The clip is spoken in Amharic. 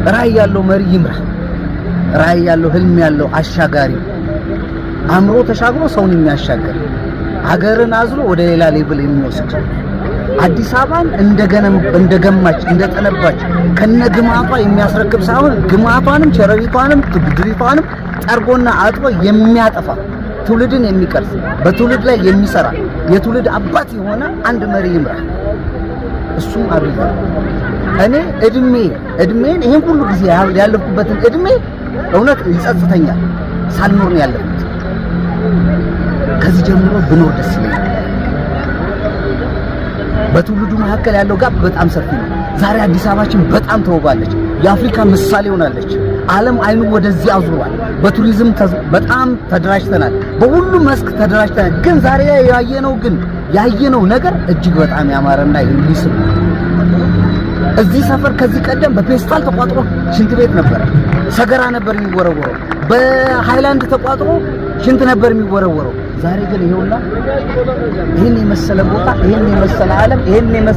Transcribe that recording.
ራዕይ ያለው መሪ ይምራ። ራዕይ ያለው፣ ህልም ያለው፣ አሻጋሪ፣ አእምሮ ተሻግሮ ሰውን የሚያሻግር፣ አገርን አዝሎ ወደ ሌላ level የሚወስድ፣ አዲስ አበባን እንደገማች እንደጠነባች ከነግማቷ የሚያስረክብ ሳይሆን ግማቷንም ቸረሪቷንም ድሪቷንም ጠርጎና አጥቦ የሚያጠፋ፣ ትውልድን የሚቀርጽ፣ በትውልድ ላይ የሚሰራ፣ የትውልድ አባት የሆነ አንድ መሪ ይምራ። እሱም አብይ ነው። እኔ እድሜን ይሄን ሁሉ ጊዜ ያለፍኩበትን እድሜ እውነት ይጸጽተኛል። ሳልኖር ነው ያለፍኩት። ከዚህ ጀምሮ ብኖር ደስ ይለኛል። በትውልዱ መካከል ያለው gap በጣም ሰፊ ነው። ዛሬ አዲስ አበባችን በጣም ተውባለች። የአፍሪካ ምሳሌ ሆናለች። ዓለም አይኑ ወደዚህ አዙሯል። በቱሪዝም በጣም ተደራጅተናል። በሁሉም መስክ ተደራጅተናል። ግን ዛሬ ያየነው ነገር እጅግ በጣም ያማረና የሚስብ ነው። እዚህ ሰፈር ከዚህ ቀደም በፔስታል ተቋጥሮ ሽንት ቤት ነበረ፣ ሰገራ ነበር የሚወረወረው። በሃይላንድ ተቋጥሮ ሽንት ነበር የሚወረወረው። ዛሬ ግን ይሄውና ይህን የመሰለ ቦታ፣ ይህን የመሰለ ዓለም፣ ይህን የመሰለ